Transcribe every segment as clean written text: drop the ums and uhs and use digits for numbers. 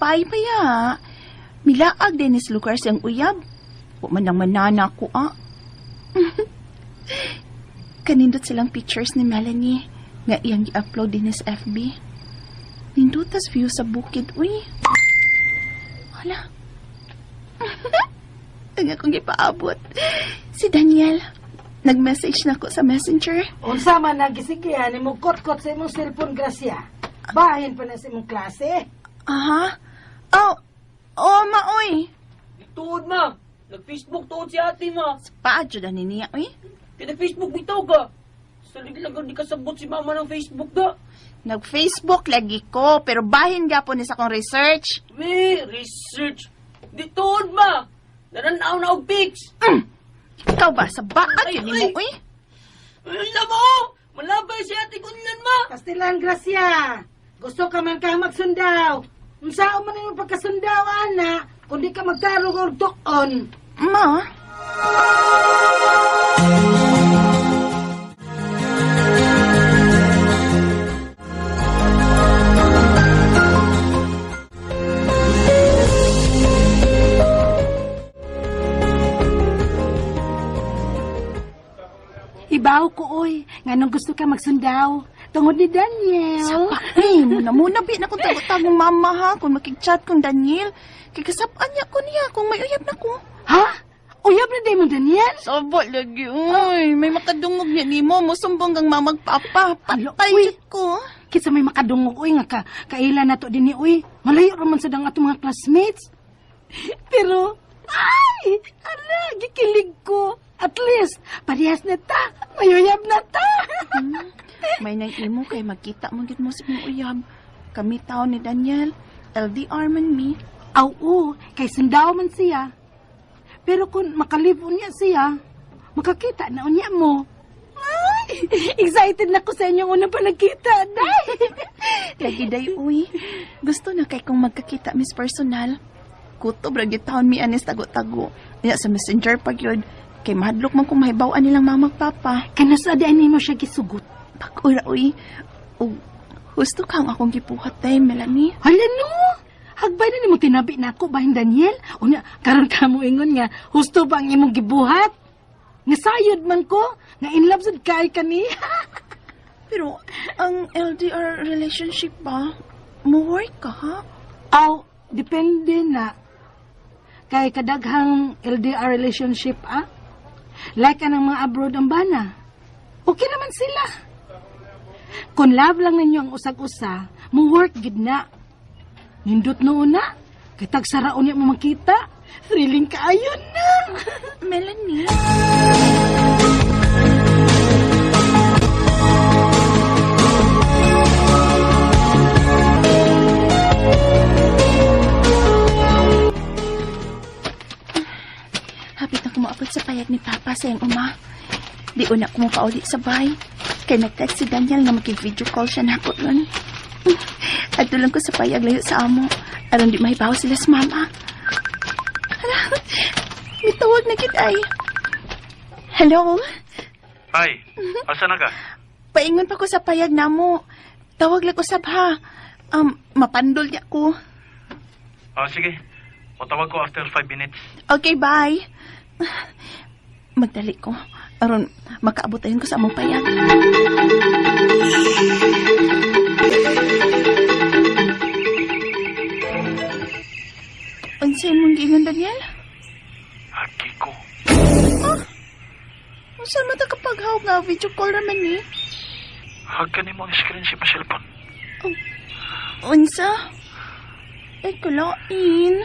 Babae pa ya. Milaag din is lugar siyang uyab. Wa man nang manana ko, ah. Kanindot silang pictures ni Melanie nga iyang gi-upload din sa FB. Nindutas view sa bukid, uy. Hala. Ang akong gipaabot. Si Daniel. Nag-message na ko sa Messenger. Unsa man nagisigyan nimo kot-kot sa imong cellphone, Gracia? Bahin pa na sa imong klase. Aha. Oh, oh, maoy. Tuod ma. Nag-Facebook tuod si ate ma. Paadyo na ni niya, uy. Kaya nag-Facebook bitaw ka. Salig lang di kasabot si mama ng Facebook da. Nag-Facebook lagi ko, pero bahin gapon ni sa akong research. We, research. Di tuod ma. Naranaw na og pics. Ikaw ba? Sa baat Ay, yun nimo, ay. uy. Ano mo? Malabay si ate kunlan ma. Pastilan, Gracia. Gusto ka man kang magsundaw. Unsaon man imong pagkasundaw, ana, kundi ka magtarong og tuon. Ma? Ibaw ko, oy. Nganong gusto ka magsundaw? Tungod ni Daniel. Sa eh, muna-muna, bi na kung tago-tagong mama ha, kung makig-chat kong Daniel. Kay kasapaan niya ko niya, kung may uyab na ko. Ha? Uyab na day mo, Daniel? Sabo lagi, uy. May makadungog niya nimo, musumbong kang mamagpapa. Alo, Patay uy. jud ko. Kinsa may makadungog, uy, nga kaila na to din ni, uy. Malayo raman sa dang atong mga classmates. Pero, ay, ala, gikilig ko. At least, parehas na ta. Mayuyab na ta. May nang imo kay magkita mo gid mo sa imong uyab. Kami tao ni Daniel, LDR man mi. Aw, oo, kay sundaw man siya. Pero kung makalive unya siya, makakita na unya mo. Ay, excited na ko sa inyong unang panagkita, day. Lagi day uy. Gusto na kay kung magkakita mis personal. Kutob ra gyud taon mi anis tago-tago. Nya sa Messenger pag yun. Kay mahadlok man kung mahibaw-an nilang mama ug papa. Kanus-a di nimo siya gisugot? Pag-ura uy. Ug husto kang akong gibuhat day, Melanie. Hala no! Hagbay na nimo tinabi na ako, bahin Daniel. Unya, karon ka mo ingon nga, husto ba ang imong gibuhat? Nga sayod man ko, nga in love sad kay kani. Pero ang LDR relationship ba, mo-work ka ha? Aw, depende na. Kay kadaghang LDR relationship, ah. Like anang mga abroad ang bana. Okay naman sila. Kung love lang ninyo ang usag-usa, mo work gid na. Nindot noon na. Kay tagsaraon niya mo makita. Thrilling kaayo na. Melanie? Hapit na kumuabot sa payag ni Papa sa iyang uma. Di una ko pauli sa bay. Kay nag-text si Daniel nga makig-video call siya na ako ron. Adto lang ko sa payag layo sa amo. Aron di mahibaw sila sa mama. Hala, may tawag na gid ay. Hello? Hi, asa na ka? Paingon pa ko sa payag namo. Tawag lang usab ha. Mapandol niya ko. Ah, sige. Patawag ko after 5 minutes. Okay, bye. Magdali ko. Aron, makaabot ayon ko sa among payag. Unsay mong giingon, Daniel? Hagi ko. Unsa man ta kapaghawk nga video call raman ni? Hag ka nimo ang screen si cellphone. Unsa? Ay, kalain.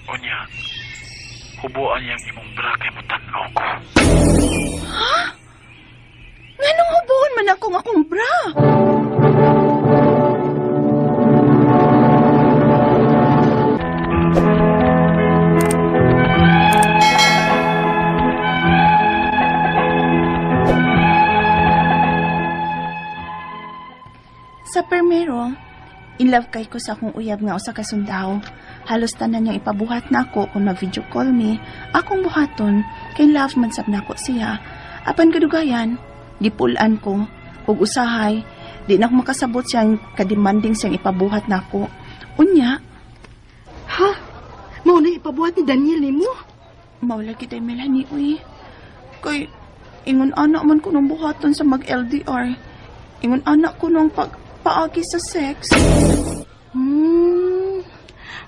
Unya, hubuan yang imong bra kay mo tan-aw ko. Nganong hubuon man akong akong bra? Sa permero, in love kay ko sa akong uyab nga usa ka sundao. Halos tanan niyang ipabuhat nako kung ma-video call me, akong buhaton kay love man sab nako siya. Apan kadugayan, gipulan ko ug usahay di na ako makasabot siyang kademanding siyang ipabuhat nako. Unya, ipabuhat ni Daniel nimo? Mao lagi day Melanie, uy. Kay, ingon ana man ko nung buhaton sa mag-LDR. Ingon ana ko nung pagpaagi sa sex.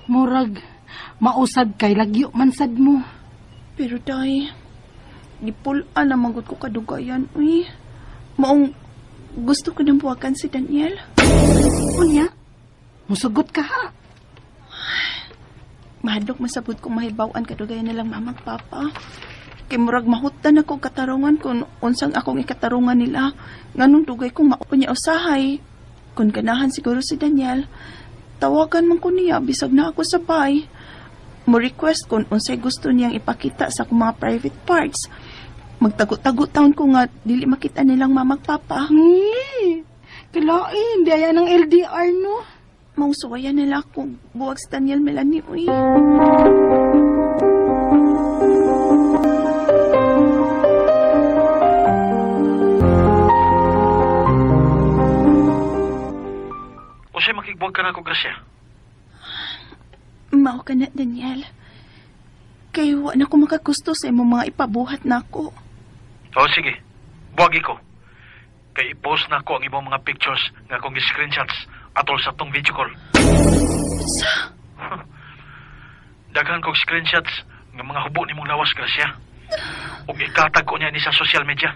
Murag, mausad kay lagyo man sad mo. Pero day, gipulaan na manggod ko kadugayan, uy. Maong gusto ko nang buwagan si Daniel. Unya, musugot ka ha. Mahadlok masabot kong mahibaw-an kadugayan nilang mama at papa. Kay murag mahutan ako katarungan kung unsang akong ikatarungan nila. Nganong dugay kong maunya usahay. Kung ganahan siguro si Daniel, tawagan man ko niya bisag na ako sa bay. Mo request kung unsay gusto niyang ipakita sa akong mga private parts. Magtago-tago taon ko nga dili makita nilang mama at papa. Kalain, di aya ng LDR no. Maong suwayan nila kung buwag si Daniel Melanie, uy. Unsay makigbuwag ka nako, Gracia? Mao ka na, Daniel. Kay wa na ko makagusto sa imong mga ipabuhat nako. O sige, buwagi ko. Kay i-post na ko ang imong mga pictures nga akong screenshots atol sa tong video call. Sa? Daghan kog screenshots nga mga hubo nimong lawas, Gracia. Ug ikatag ko niya ni sa social media.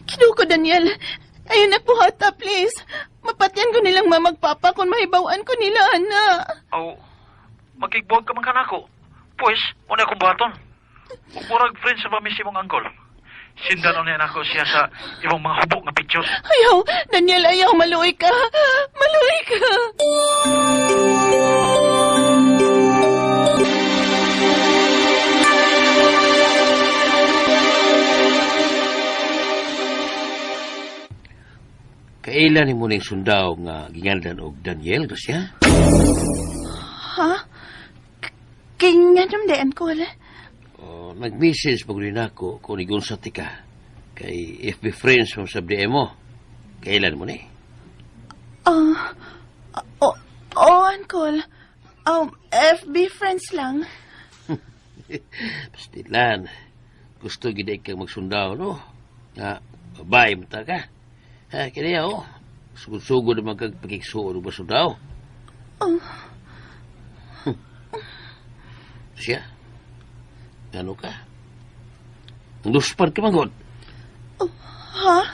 Kinuha ko, Daniel. Ayun na buhata, please. Mapatyan ko nilang mamagpapa kung mahibawan ko nila, ana. Aw, makigbuwag ka man kanako. Pues, muna akong buhaton. Ug murag friends sa mami si imong uncle. Sindan niya nako siya sa imong mga hubo nga pictures. Ayaw, Daniel, ayaw. Maluoy ka. Maluoy ka. Kailan mo ning sundaw nga ginganlan og Daniel, Gracia? Ha? Kay nga naman day, uncle. Oh, nag-message pag rin ako kung igunsa ti ka. Kay FB friends mo sa DM mo. Kailan mo ni? Oh, uncle. FB friends lang. Pastilan. Gusto gid kang magsundaw, no? Nga, babae mo ta ka. Ha, kaya oh. Sugod-sugod naman kag pagkiksuod ba sundaw? Oh. Siya? Ano ka? Nagluspan ka magod. Oh, ha?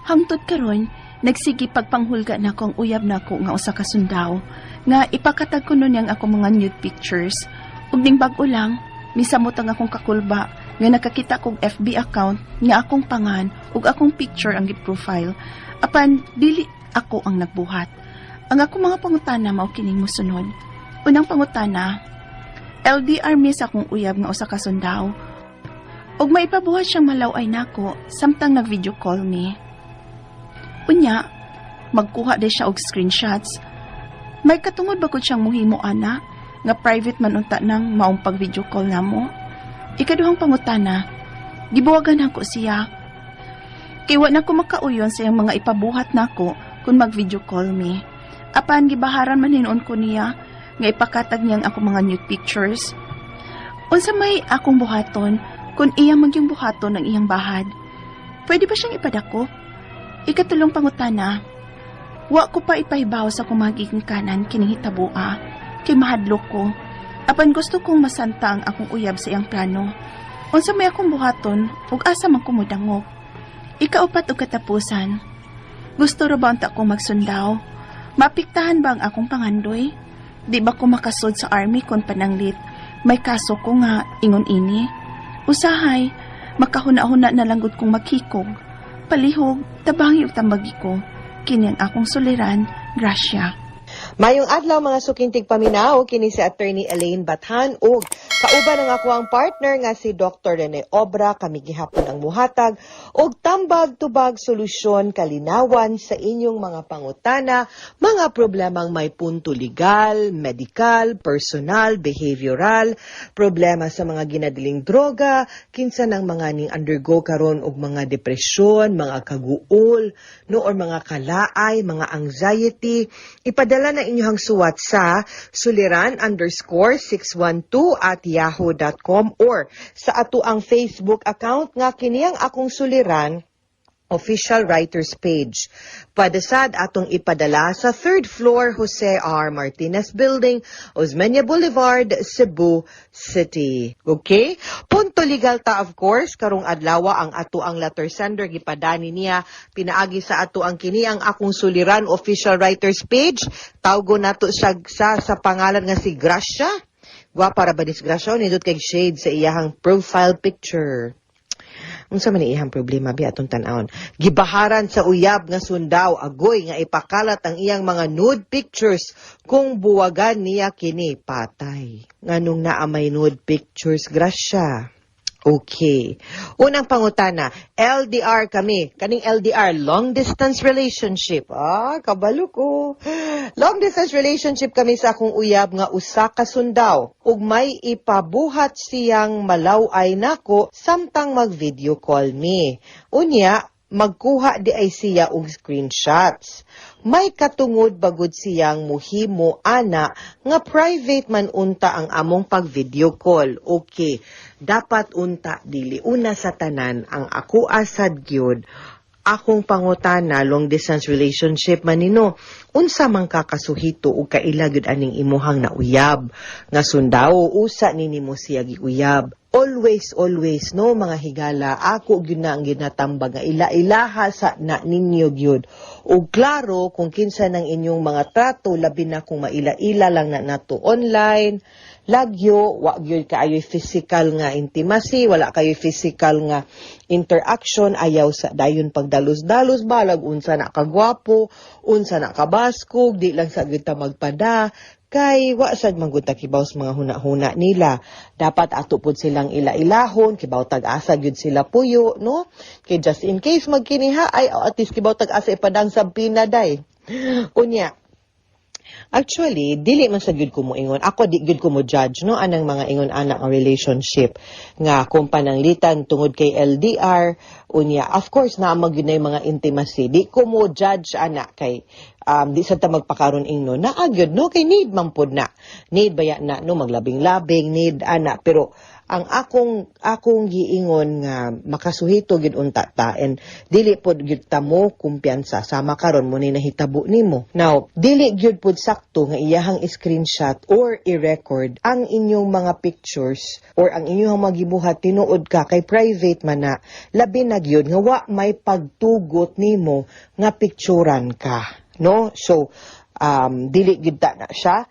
Hangtod karon, nagsige pagpanghulga na ko ang uyab nako nga usa ka sundao nga ipakatag ko nun niyang akong mga nude pictures. Ug ning bag-o lang, misamot ang akong kakulba nga nakakita kog FB account nga akong pangan ug akong picture ang gi-profile. Apan dili ako ang nagbuhat. Ang akong mga pangutana mao kining mosunod. Unang pangutana, LDR mi sa akong uyab nga usa ka sundao. Ug maipabuhat siyang malaw-ay nako samtang nag-video call mi. Unya, magkuha day siya og screenshots. May katungod ba gud siyang muhimo ana nga private man unta nang maong pag-video call namo? Ikaduhang pangutana, gibuwagan nako siya. Kay wa na ko makauyon sa iyang mga ipabuhat nako kung mag-video call mi. Apan gibaharan man hinuon ko niya nga ipakatag niyang ako mga nude pictures. Unsa may akong buhaton kung iyang magyung buhaton ang iyang bahad? Pwede ba siyang ipadako? Ikatulong pangutana, wa ko pa ipahibaw sa akong magiging kanan kining hitaboa, kay mahadlok ko. Apan gusto kong masanta ang akong uyab sa iyang plano. Unsa may akong buhaton ug asa man ko modangop. Ikaupat og katapusan, gusto ra ba unta akong magsundaw? Mapiktahan ba ang akong pangandoy? Di ba ko makasud sa army kon pananglit? May kaso ko nga ingon ini. Usahay, makahuna-huna na lang gud kong maghikog. Palihog, tabangi ug tambagi ko. Kini ang akong suliran, Gracia. Mayong adlaw mga suking tigpaminaw, kini si Attorney Elaine Bathan ug Kauban ang akoang partner nga si Dr. Rene Obra, kami gihapon ang muhatag og tambag-tubag, solusyon, kalinawan sa inyong mga pangutana, mga problemang may punto legal, medical, personal, behavioral, problema sa mga ginadiling droga, kinsa ng mga ning undergo karon og mga depresyon, mga kaguol, no, or mga kalaay, mga anxiety. Ipadala na inyong suwat sa suliran_612@yahoo.com or sa ato ang Facebook account nga kini ang Akong Suliran Official Writers Page. Pwede sad atong ipadala sa third floor, Jose R. Martinez Building, Osmeña Boulevard, Cebu City. Okay? Punto legal ta, of course, karong adlaw ang ato ang letter sender gipadani niya pinaagi sa ato ang kini ang Akong Suliran Official Writers Page. Tawgo nato siya sa pangalan nga si Gracia. Gwapa ra ba ni si Gracia? Nindot kay shade sa iyahang profile picture. Unsa man iyang problema bi, atong tan-awon. Gibaharan sa uyab nga sundao agoy nga ipakalat ang iyang mga nude pictures kung buwagan niya kini, patay. Nganong naa may nude pictures, Gracia? Okay. Unang pangutana, LDR kami. Kaning LDR, long distance relationship. Ah, kabalo ko. Long distance relationship kami sa akong uyab nga usa ka sundao. Ug may ipabuhat siyang malaw-ay nako samtang mag-video call mi. Unya, magkuha di ay siya og screenshots. May katungod bagud siyang muhimo ana nga private man unta ang among pag-video call? Okay. Dapat unta dili. Una sa tanan, ang ako asad gyud akong pangutana, long distance relationship man nino, unsa man ka kasuhito ug kaila gyud aning imuhang nauyab nga sundao? Usa ni nimo siya giuyab? Always, always, no, mga higala, ako gyud na ang ginatambag nga ila-ilaha sa na ninyo gyud ug klaro kung kinsa ng inyong mga trato, labi na kung maila-ila lang na nato online. Lagyo wa gyud kaayoy physical nga intimacy, wala kayo physical nga interaction, ayaw sa dayon pagdalos-dalos. Balag unsa na kagwapo, unsa na kabaskog, di lang sa gyud ta magpada kay wa sad man gud ta kibaw sa mga huna-huna nila. Dapat ato pud silang ila-ilahon, kibaw tag asa gyud sila puyo, no, kay just in case magkiniha ay, at least kibaw tag asa ipadang sa pinaday. Unya, actually, dili man sa gyud ko mo ingon. Ako di gyud ko mo judge, no, anang mga ingon ana ang relationship nga kung pananglitan tungod kay LDR, unya of course naa man gyud na yung mga intimacy. Di ko mo judge ana kay di sa ta magpakaron ingno naa gyud, no, kay need man pud na. Need baya na, no, maglabing-labing, need ana, pero ang akong giingon nga makasuhito gid unta ta and dili pod gyud ta mo kumpiyansa sama karon mo ni nahitabo nimo. Now, dili gyud pod sakto nga iyahang screenshot or i-record ang inyong mga pictures or ang inyong mga gibuhat tinuod ka kay private man na, labi na gyud nga wa may pagtugot nimo nga picturan ka, no? So dili gyud ta na siya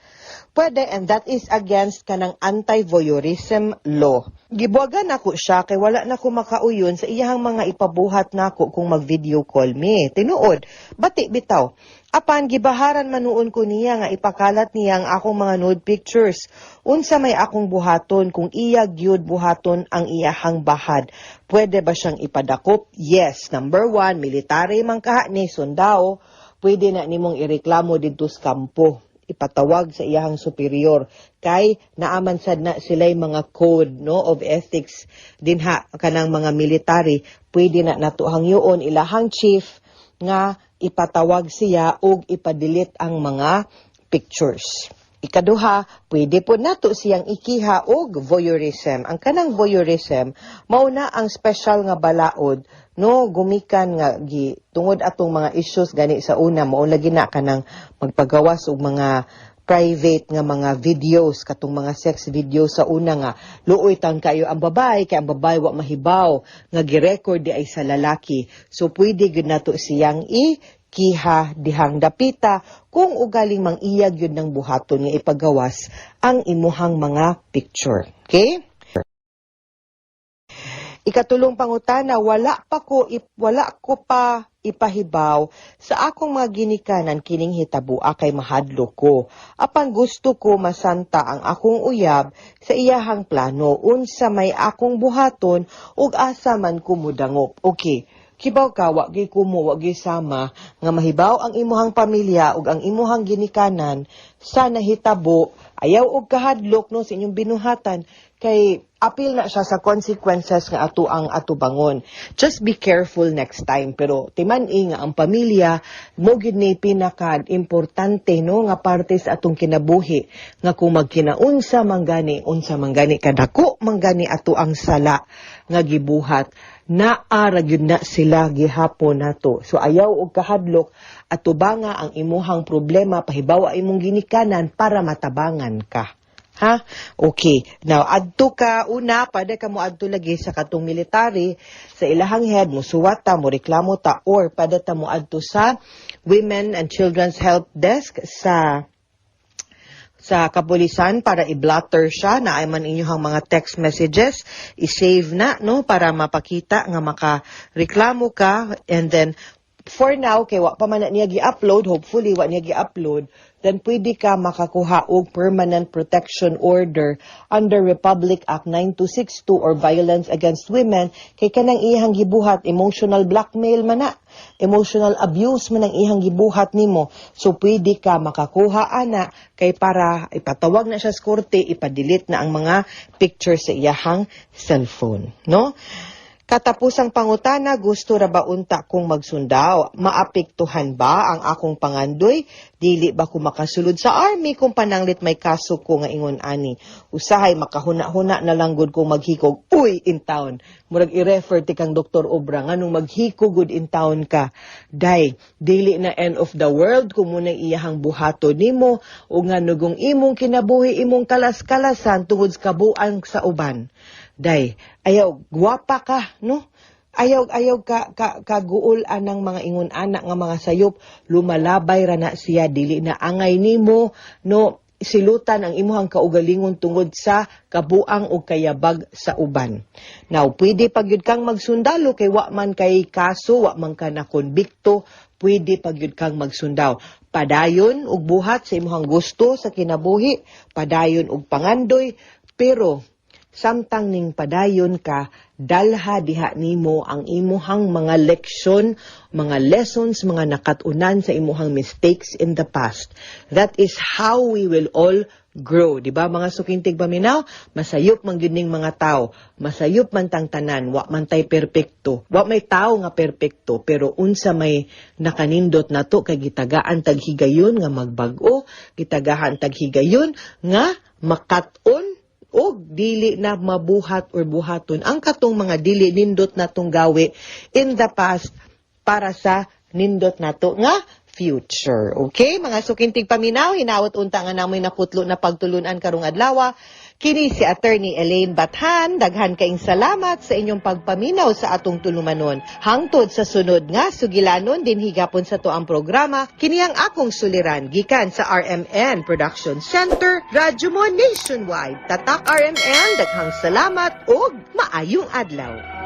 pwede and that is against kanang anti-voyeurism law. Gibuwagan nako siya kay wala na ko makauyon sa iyahang mga ipabuhat nako kung mag-video call mi. Tinuod, bati bitaw. Apan gibaharan manuon ko niya nga ipakalat niya ang akong mga nude pictures. Unsa may akong buhaton kung iya gyud buhaton ang iyahang bahad? Pwede ba siyang ipadakop? Yes. Number one, military man kaha ni sundao, pwede na nimong ireklamo didto sa kampo, ipatawag sa iyahang superior kay naaman sad na sila'y mga code, no, of ethics dinha kanang mga military. Pwede na nato hangyoon ilahang chief nga ipatawag siya og ipa-delete ang mga pictures. Ikaduha, pwede po nato siyang ikiha og voyeurism. Ang kanang voyeurism, mao na ang special nga balaod, no, gumikan nga gi tungod atong mga issues gani sa una, mao lagi na kanang magpagawas og mga private nga mga videos, katong mga sex videos sa una nga luoy tan kayo ang babae kay ang babae wa mahibaw nga gi-record di ay sa lalaki. So pwede gyud nato siyang i kiha dihang dapita kung ugaling mang-iyag yun ng buhaton nga ipagawas ang imuhang mga picture. Okay? Ikatulong pangutana, wala ko pa ipahibaw sa akong mga ginikanan kining hitabua kay mahadlok ko. Apan gusto ko masanta ang akong uyab sa iyahang plano, unsa may akong buhaton ug asa man ko mudangop? Okay. Kibaw ka, wa gyud kumo, wa gyud sama nga mahibaw ang imuhang pamilya ug ang imuhang ginikanan sa nahitabo. Ayaw og kahadlok, no, sa inyong binuhatan kay apil na siya sa consequences nga ato ang atubangon. Just be careful next time, pero timan-i nga ang pamilya mo gyud ni pinaka importante, no, nga parte sa atong kinabuhi, nga kung magkinaunsa man gani, unsa man gani kadako man gani ato ang sala nga gibuhat, naa ra gyud na sila gihapon nato. So ayaw og kahadlok, atubanga ang imuhang problema, pahibawa imong ginikanan para matabangan ka. Ha? Okay. Now, adto ka una, pwede ka mo adto lagi sa katong military, sa ilahang head, mo suwat ta, mo reklamo ta, or pwede ta mo adto sa Women and Children's Help Desk sa kapulisan para i-blotter siya na ay man inyong mga text messages, i-save na, no, para mapakita nga makareklamo ka. And then for now, kay wa pa man na niya gi-upload, hopefully wa niya gi-upload, then pwede ka makakuha og permanent protection order under Republic Act 9262 or Violence Against Women, kay kanang iyang gibuhat, emotional blackmail man na, emotional abuse man ang iyang gibuhat nimo. So pwede ka makakuha ana kay para ipatawag na siya sa korte, ipa-delete na ang mga pictures sa iyahang cellphone, no? Katapusang pangutana, gusto ra ba unta kong magsundaw? Maapektuhan ba ang akong pangandoy? Dili ba ko makasulod sa army kung pananglit may kaso ko nga ingon ani? Usahay makahuna-huna na lang gud kung maghikog. Uy, in town. Murag i-refer ti kang Dr. Obra nganong maghikog gud in town ka. Day, dili na end of the world kung muna iyahang buhato nimo o nga nugong imong kinabuhi imong kalas-kalasan tungod sa kabuang sa uban. Day, ayaw, gwapa ka, no? Ayaw ka kaguol anang mga ingon ana nga mga sayop, lumalabay ra na siya, dili na angay nimo, no? Silutan ang imuhang kaugalingon tungod sa kabuang o kayabag sa uban. Now, pwede pag yun kang magsundalo kay wa man kay kaso, wa man ka na konbikto, pwede pag yun kang magsundaw. Padayon og buhat sa imuhang gusto sa kinabuhi, padayon og pangandoy, pero samtang ning padayon ka, dalha diha nimo ang imuhang mga leksyon, mga lessons, mga nakatunan sa imuhang mistakes in the past. That is how we will all grow, di ba, mga suking tigpaminaw? Masayop man gyud ning mga tao, masayop man tang tanan, wa man tay perpekto. Wa may tao nga perpekto, pero unsa may nakanindot nato kay gitagaan tag higayon nga magbag-o, gitagaan tag higayon nga makat-on og dili na mabuhat or buhaton ang katong mga dili nindot natong gawi in the past para sa nindot nato nga future. Okay, mga suking tigpaminaw, hinawat unta nga namoy naputlo na pagtulunan karong adlaw. Kini si Attorney Elaine Bathan, daghan kaing salamat sa inyong pagpaminaw sa atong tulumanon. Hangtod sa sunod nga sugilanon dinhi gapon sa atuang programa, kini ang akong suliran gikan sa RMN Production Center, Radyo Mo Nationwide. Tatak RMN, daghang salamat ug maayong adlaw.